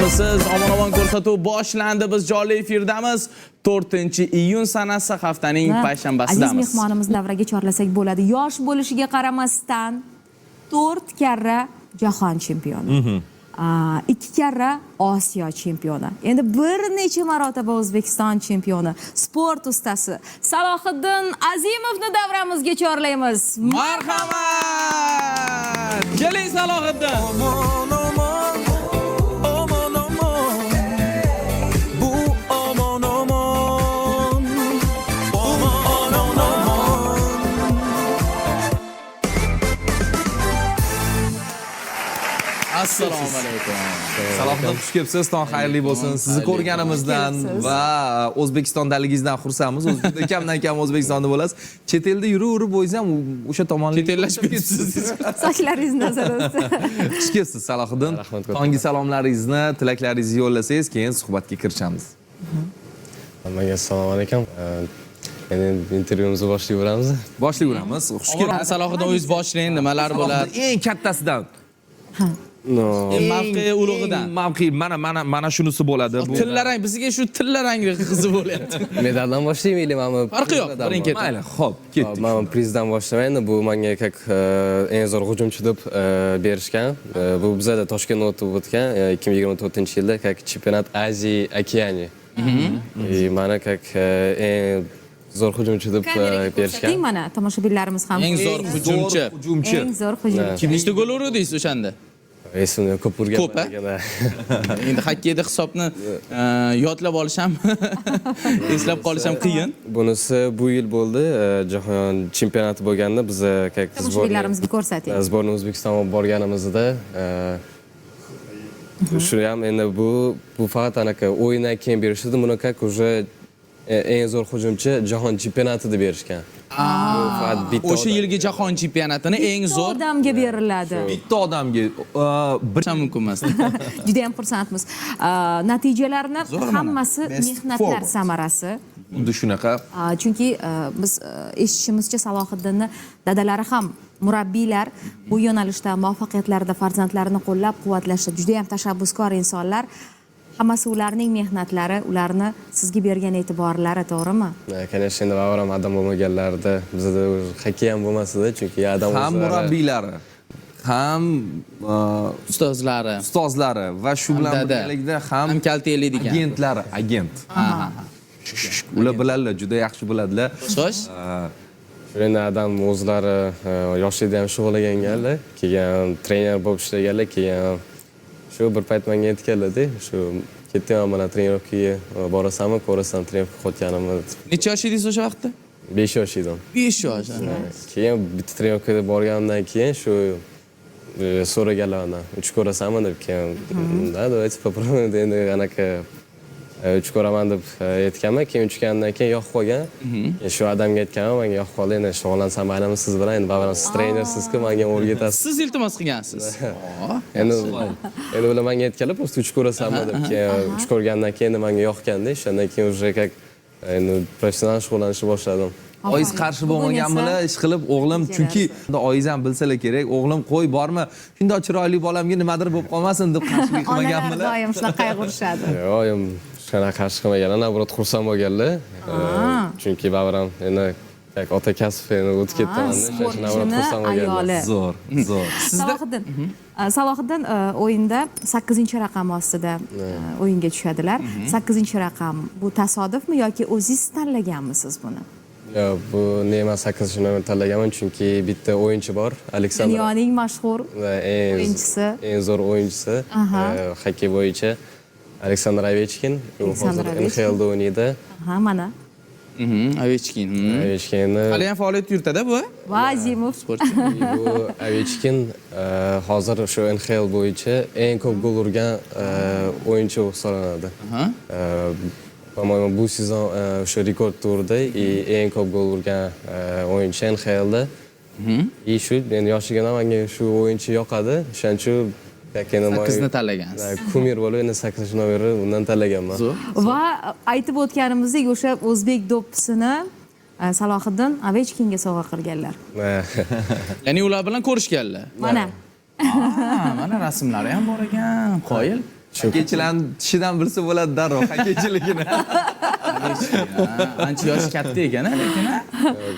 Sog'misiz? Omon omon ko'rsatuv boshlandi. Biz jonli efirdamiz. 4-iyun sanasi, haftaning Aziz payshanbasidamiz. Mehmonimizni davraga chorlasak bo'ladi. Yosh bo'lishiga qaramasdan 4 karra jahon chempioni. 2 karra Osiyo chempioni. Endi bir necha marotaba O'zbekiston chempioni, sport ustasi Salohiddin Azimovni davramizga chorlaymiz. Marhamat! Keling, Salohiddin. Omon omon, omon omon, bu omon omon, omon omon. Assalomu alaykum. Salohiddin, xush kelibsiz. Tong xayrli bo'lsin. Sizni Xayrli. ko'rganimizdan Kelibsiz. Va O'zbekistondaligingizdan xursandmiz. O'zi juda kamdan kam O'zbekistonda bo'lasiz. Chet elda yuraverib o'zingiz ham o'sha tomonlik Chet ellashib ketibsiz. Sochlaringiz nazarda. Xush kelibsiz, Salohiddin. Rahmat katta. Tongi salomlaringizni, tilaklaringizni yo'llasangiz, keyin suhbatga kirishamiz. Hammaga assalomu alaykum. Endi intervyumizni boshlayveramiz. Boshlayveramiz. Xush kelibsiz. Salohiddin, o'zingiz boshlang, nimalar bo'ladi? Eng kattasidan. No. Eng mavqei ulug'idan. Eng mavqei mana mana mana shunisi bo'ladi. Bu Tillarang bizga shu tillarangli qizi bo'lyapti. Medaldan boshlaymi или mana Farqi yo'q, biring ketin. Mayli, xo'p, ketdik. Man prizdan boshlayman. Endi bu menga как eng zo'r hujumchi deb berishgan. Bu bizada Toshkentda o'tib o'tgan 2024-yilda как чемпионат Азии Океании. И mani как eng zo'r hujumchi deb Kameraga berishgan. ko'rsating, mana tomoshabinlarimiz ham. Eng zo'r hujumchi. Hujumchi. Eng zo'r hujumchi. Nechta gol urdingiz o'shanda? Esimda ko'p urganman. Ko'p, a? Lekin, Endi xokkeyda hisobni yodlab olish ham, eslab qolish ham qiyin. Bunisi bu yil bo'ldi. Jahon chempionati bo'lganda biz как Tomoshabinlarimizga ko'rsating. Сборный O'zbekistonga borganimizda shu ham endi bu faqat anaqa o'yindan keyin berishdi. Buni как уже eng zo'r hujumchi jahon chempionatida berishgan. Bu faqat bitta O'sha odam. yilgi jahon chempionatini eng Bitta zo'r odamga beriladi. Bitta odamga bir ham mumkin emas. Juda ham xursandmiz. Natijalarni Zo'r mana. hammasi Best mehnatlar forward. samarasi. Xuddi shunaqa. Chunki biz eshitishimizcha, Salohiddinni dadalari ham murabbiylar, bu yo'nalishda muvaffaqiyatlarida farzandlarini qo'llab quvvatlashda juda ham tashabbuskor insonlar. Hammasi ularning mehnatlari, ularni sizga bergan e'tiborlari, to'g'rimi? Конечно, endi baribir ham adam bo'lmaganlarida bizada уже xokkey ham bo'lmas edi, chunki adam Ham o'zlari- murabbiylari, ham Ustozlari, ustozlari va shu bilan dada, birgalikda ham ham kaltaklaydigan. Agentlari, agent. Ular biladilar, juda yaxshi biladilar. Xo'sh. Endi adam o'zlari yoshlikda ham shug'ullanganlar, keyin trener bo'lib ishlaganlar, keyin shu bir payt menga aytganlarda, shu ketdim mana trenirovkaga borasanmi, ko'rasan trenirovka qilayotganimni. Necha yosh edingiz o'sha vaqtda? 5 yosh edim. 5 yosh. Keyin bitta trenirovkaga borganimdan keyin shu so'raganlar mandan, uch ko'rasanmi deb, keyin да, давайте попробуем, endi anaqa uch ko'raman deb aytganman, keyin uchgandan keyin yoqib qolgan. Keyin shu odamga aytganman, menga yoqib qoldi, endi shug'ullansam maylimi siz bilan, endi baribir siz trenersizku, menga ham o'rgatasiz. Siz iltimos qilgansiz. Endi ular menga aytganlar, просто uch ko'rasanmi deb, keyin uch ko'rgandan keyin endi menga yoqqanda, o'shandan keyin уже как endi professional shug'ullanishni boshladim. Oyiz qarshi Bugun bo'lmaganmilar, esa ish qilib o'g'lim, chunki oyiz ham bilsalar kerak, o'g'lim qo'y borma, shundoq chiroyli bolamga nimadir bo'lib qolmasin deb qarshilik Onalar qilmaganmilar. doim shunaqa qayg'urishadi. Yo'q, oyim shunaqa qarshi qilmaganlar, наоборот xursand bo'lganlar. Chunki baribir ham endi как ota kasb endi o'tib ketdi manda, o'shaning uchun наоборот Sportchini xursand bo'lganlar. ayoli. Zo'r, zo'r. Salohiddin o'yinda sakkizinchi raqam ostida o'yinga tushadilar. Sakkizinchi raqam bu tasodifmi yoki o'zingiz tanlaganmisiz buni? Yo'q, bu nima, sakkizinchi nomer tanlaganman, chunki bitta o'yinchi bor, Aleksandr Dunyoning mashhur va eng o'yinchisi. Eng zo'r o'yinchisi xokkey bo'yicha Aleksandr Ovechkin. U Aleksandr hozir Ovechkin. NHLda o'ynaydi. Ha, mana. Ovechkin. Ovechkinni Hali ham faoliyat yuritadi bu? Va Azimov. Sportchi. Bu Ovechkin hozir shu NHL bo'yicha eng ko'p gol urgan o'yinchi hisoblanadi. По-моему, bu sezon o'sha rekord urdi и eng ko'p gol urgan o'yinchi NHLda. И shu endi yoshligimdan menga shu o'yinchi yoqadi. O'shaning uchun endi Sakkizni tanlagansiz. Кумир bo'lib endi sakkizinchi nomerni undan tanlaganman. Zo'r. Va aytib o'tganimizdek, o'sha o'zbek do'ppisini Salohiddin Ovechkinga sovg'a qilganlar. Ya'ni ular bilan ko'rishganlar. Mana. Ha, mana rasmlari ham bor ekan. Qoyil. Xokkeychilarni tishidan bilsa bo'ladi darrov xokkeychiligini. Ha, ancha yoshi katta ekan, lekin ha?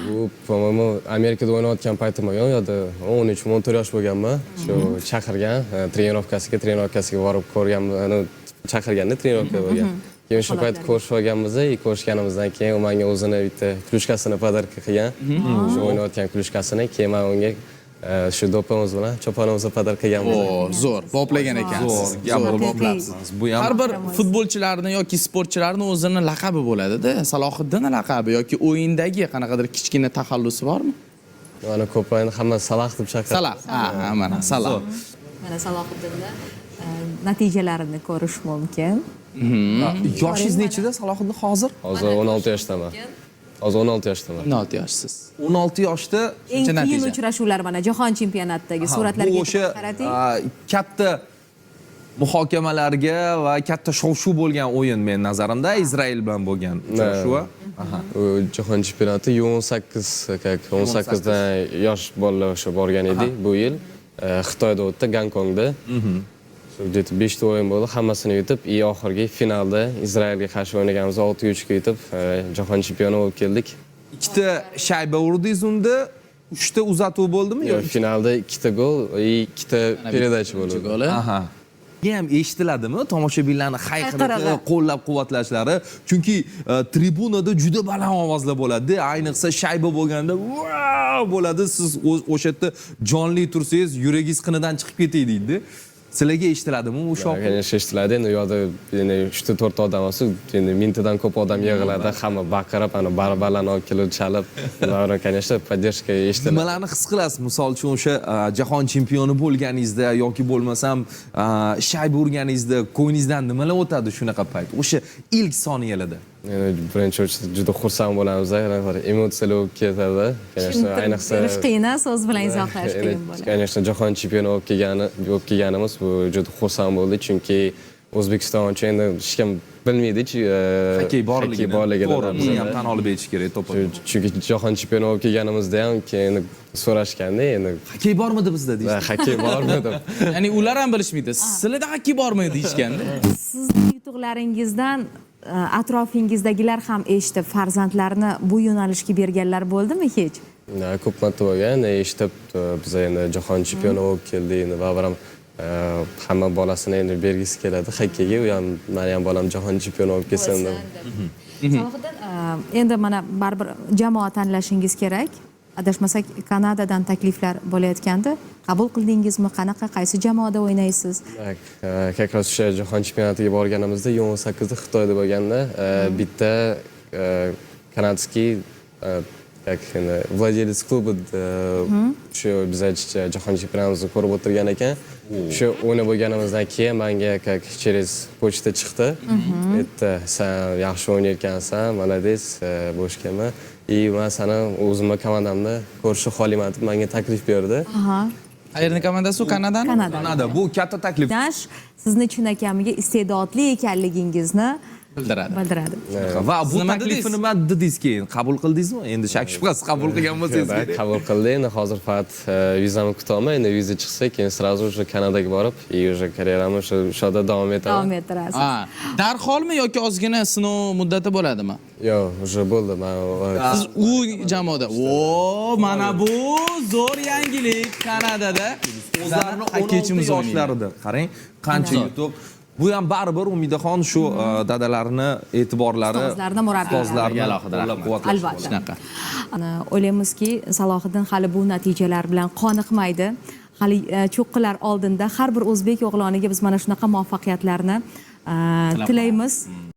Bu, по-моему, Amerikada o'ynayotgan paytim bo'lgan, u yoqda 13-14 yosh bo'lganman. Shu chaqirgan, trenirovkasiga borib ko'rganman, chaqirganda trenirovka bo'lgan. Keyin o'sha payt ko'rishib olganmiz, и ko'rishganimizdan keyin u menga o'zini bitta клюшка sini подарка qilgan. Shu o'ynayotgan клюшка sini, keyin men unga shu do'ppimiz bilan choponimizni подарка qilganmiz. O, zo'r, boplagan ekansiz. Zo'r, gap Zo'r, Haqiqiy. boplabsiz. Bu ham Har bir futbolchilarni yoki sportchilarni o'zini laqabi bo'ladi-da. Salohiddin laqabi yoki o'yindagi qanaqadir kichkina taxallusi bormi? Mana ko'p endi hamma Salah deb chaqiradi. Salah. Ha, mana Salah. Mana Salohiddinni natijalarini ko'rish mumkin. Yoshingiz nechida, Salohiddin, hozir? Hozir 16 yoshdaman. Hozir 16 yoshdaman. 16 yoshsiz. 16 yoshda. Eng Shuncha qiyin natija. uchrashuvlar mana jahon chempionatidagi Ha, suratlarga bu o'sha e'tibor qarating. katta muhokamalarga va katta shov-shuv bo'lgan o'yin men nazarimda Izrael bilan bo'lgan uchrashuv. Aha. U jahon chempionati U18, как 18 dan yosh bolalar o'sha borgan edik bu yil. Xitoyda o'tdi, Gonkongda. Shu где-то 5 ta o'yin bo'ldi, hammasini yutib, и oxirgi finalda Izraelga qarshi o'ynaganmiz, 6-3 ga yutib, jahon chempioni bo'lib keldik. Ikkita shayba urdingiz unda, uchta uzatuv bo'ldimi Yo'q, yoki? Finalda ikkita gol и ikkita передача bo'ldi. Goli. Aha. Ham eshitiladimi tomoshabinlarni hayqirig'i, Hayqirig'i. Qo'llab-quvvatlashlari? Chunki tribunada juda baland ovozlar bo'ladi. Ayniqsa shayba bo'lganda "Vau!" bo'ladi. Siz o'sha yerda jonli tursangiz, yuragingiz qinidan chiqib ketay deydi. Sizlarga eshitiladimi u shovqin? Конечно, eshitiladi. Endi u yoqda endi uchta to'rtta odam bo'lsa, endi mingtadan ko'p odam yig'iladi, hamma baqirib, ana barbalarni olib kelib chalib, ular, конечно, поддержка eshitiladi. Nimalarni his qilasiz? Misol uchun o'sha jahon chempioni bo'lganingizda yoki bo'lmasam shayba urganingizda ko'nglingizdan nimalar o'tadi shunaqa payt? O'sha ilk soniyalarda. Endi birinchi o'rinda juda xursand bo'lamiz, emotsiyalar bo'lib ketadi. Конечно, Tushuntirib ayniqsa berish qiyin, a, so'z bilan izohlash qiyin bo'ladi. Конечно, jahon chempioni bo'lib kelganimiz bu juda xursand bo'ldik, chunki O'zbekiston uchun endi hech kim bilmaydi Xokkey borligini. xokkey borligini. To'g'ri, buni ham tan olib aytish kerak, to'ppa. Chunki jahon chempioni bo'lib kelganimizda ham keyin so'rashganda endi Xokkey bormidi bizda deyishdi. Xokkey bormi deb. Ya'ni ular ham bilishmaydi. Sizlarda xokkey bormi deyishganda. Sizni yutuqlaringizdan atrofingizdagilar ham eshitib, farzandlarini bu yo'nalishga berganlar bo'ldimi hech? Na, ko'p marta bo'lgan, eshitib, biz endi jahon chempioni bo'lib keldik endi baribir ham hamma bolasini endi bergisi keladi xokkeyga, u ham mani ham bolam jahon chempioni bo'lib kelsin deb. Salohiddin, endi mana baribir jamoa tanlashingiz kerak. Adashmasak, Kanadadan takliflar bo'layotgandi. Qabul qildingizmi? Qanaqa, qaysi jamoada o'ynaysiz? Так, как раз o'sha jahon chempionatiga borganimizda U18da Xitoyda bo'lganda bitta канадский как endi владелец klubi shu biza jahon chempionatimizni ko'rib o'tirgan ekan. Shu o'ynab bo'lganimizdan keyin menga как через почта chiqdi. Aytdi, "Sen yaxshi o'ynayotgansan, молодец, bo'sh kelma. И man seni o'zimni komandamda ko'rishni xohlayman" deb menga taklif berdi. Qayerni komandasi u, Kanadani? Kanada. Kanada, bu katta taklif. Nash sizni chinakamiga iste'dodli ekanligingizni Bildiradi. bildiradi. Va bu Siz nima taklifni dedingiz? nima dedingiz keyin? Qabul qildingizmi? Endi shak shubhasiz qabul qilgan bo'lsangiz Da, kerak. qabul qildi. Endi hozir faqat vizamni kutaman. Endi viza chiqsa, keyin сразу уже Kanadaga borib, и уже karyeramni o'sha yerda davom etaman. Davom ettirasiz. Ha, darholmi yoki ozgina sinov muddati bo'ladimi? Yo'q, уже bo'ldi. Man Siz u jamoada. O, mana bu zo'r yangilik Kanadada. O'zlarini 16 Xokkeychimiz o'ynaydi. yoshlarida. Qarang, qancha yutuq. Bu ham baribir Umidaxon shu dadalarini e'tiborlari, Ustozlarni, murabbiylarni. ustozlarni Alohida rahmat. qo'llab-quvvatlash. Albatta. Shunaqa. Ana, o'ylaymizki, Salohiddin hali bu natijalar bilan qoniqmaydi. Hali cho'qqilar oldinda. Har bir o'zbek o'g'loniga biz mana shunaqa muvaffaqiyatlarni tilaymiz.